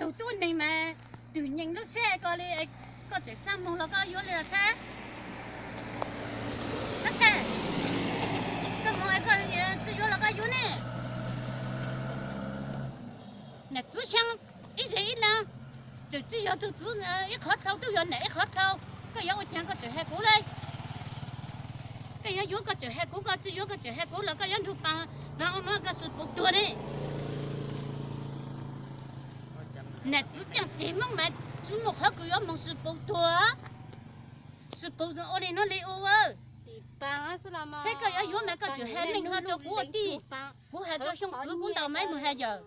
tug tub neeg mas twm nyeem lub sab ko li, koj tseem xav moog los koj yuav li los saib. Koj moog koj tsi yuav los koj yuav ne. Nam txwv xyaa ib zag ib leeg, tseem tsi yog tug txwv ib qhov dlhau, tub yog nam ib qhov dlhau. Koj yuav ua caag koj tseem has kuv le. Koj yuav yuav koj tseem has kuv, koj tsi yuav koj tseem has kuv los koj yuav nrug paag, paag ua moog koj sib pauv tuag ne. Nam txwv caaj ceg Moob mas tsi muaj qhov kws yuav moog sib pauv tuag. Sib pauv ua li nub li ua. Saib koj yuav yuav mas koj tseem has meej hlo rua kuv ua tij. Kuv has rua xyoo txwv kuv ntaus maiv moog has yawm.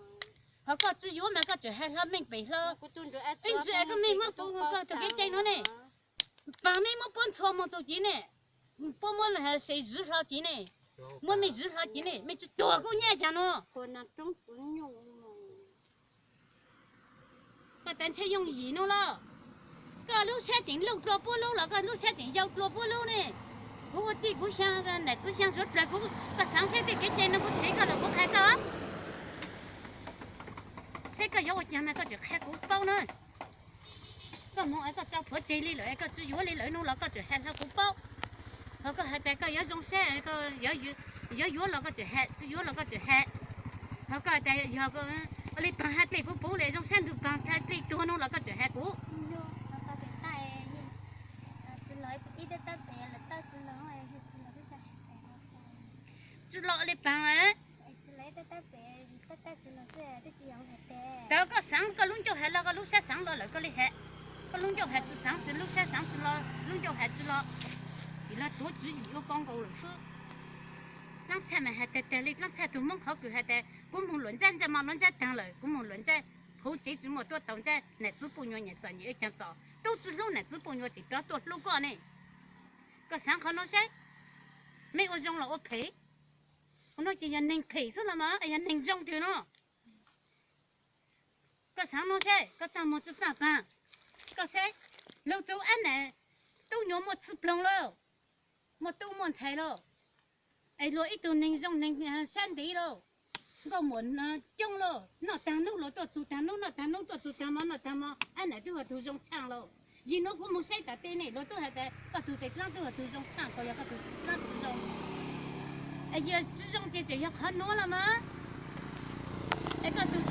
Ho koj tsi yuav mas koj tseem has hlo meej pem hlo. Ib ntsis es koj mej muab kuv tug kev cai nuav ne, paag mej muab puab ntxhua moog txug civ ne, puab muab sev zwv hlo civ ne, muab mej zwv hlo civ ne, mej tsi tuag kuv nyaj caag nuav. Koj tas ntshe yooj yim nuav los, koj lub sab tseem luj dlua puab lub los koj lub sab tseem yau dlua puab lub ne. Kuv ua tij kuv xyaa, nam txwv xyaa suav dlawg kuv, koj xaav saib tej kev cai nuav kuv tshev koj los kuv qha koj. Saib koj yuav ua caag mas koj tseem qha kuv paub na. Koj moog es koj tso plhuav tseg li lawm es koj tsi yuav li lawm nuav los koj tseem has hlo kuv paub. Ho koj has tas koj yuav zoo sab, yuav yuav los koj tseem has, tsi yuav los koj tseem has. Ho koj tas yog ua li paag has dlej puv puv le zoo sab nrug paag has dlej tuag nuav los koj tseem has kuv. Tsi los ua li paag le. Txawm koj xaav koj lub ncauj has los koj lub sab xaav los lawm koj li has. Koj lub ncauj has tsi xaav, lub sab xaav tsi los, lub ncauj has tsi los, tim no tuav tswv yim ua koj nkaus lawm xwb. Dlaab txhaj mas has tag tag li, dlaab txhaj tug Moob qhov kws has tas kuv moog luam ntsab, ntsaj mos luam ntsab taag lawm, kuv moog luam ntsab, hauv tsev tsi muaj tuab tau ntsab, nam txwv puj nyuas nyam txom nyem ua caag txom, tub tsi hlub nam txwv puj nyuas tseem rov tuaj hlub koj ne. Koj xaav qhov nuav saib, mej ua zoo los ua phem. Ua nuav ces yog neeg phem xwb los mas yog neeg zoo twg no. Koj xaav nuav saib, koj txaj muag tsi txaj paag. Koj saib, lug tug ab nam tub nyuas muaj txwj ploog lauj, muaj tub muaj ntxhais lauj, es luag ib tug neeg zoo neeg sab ntev lauj, nkauj muam coob lauj, noj taag nub luag tuaj txug taag nub, noj taag nub tuaj txug taag mo, noj taag mo, ab nam tub yog tug zoo tshaaj lauj. Yim nuav kuv moog saib tas tej ne luag tub has tas koj tug tes dlaab tub yog tug zoo tshaaj, koj yog koj tug dlaab tsi zoo. Es yog tsi zoo ces tseem yog qhov nuav los mas. Es koj tug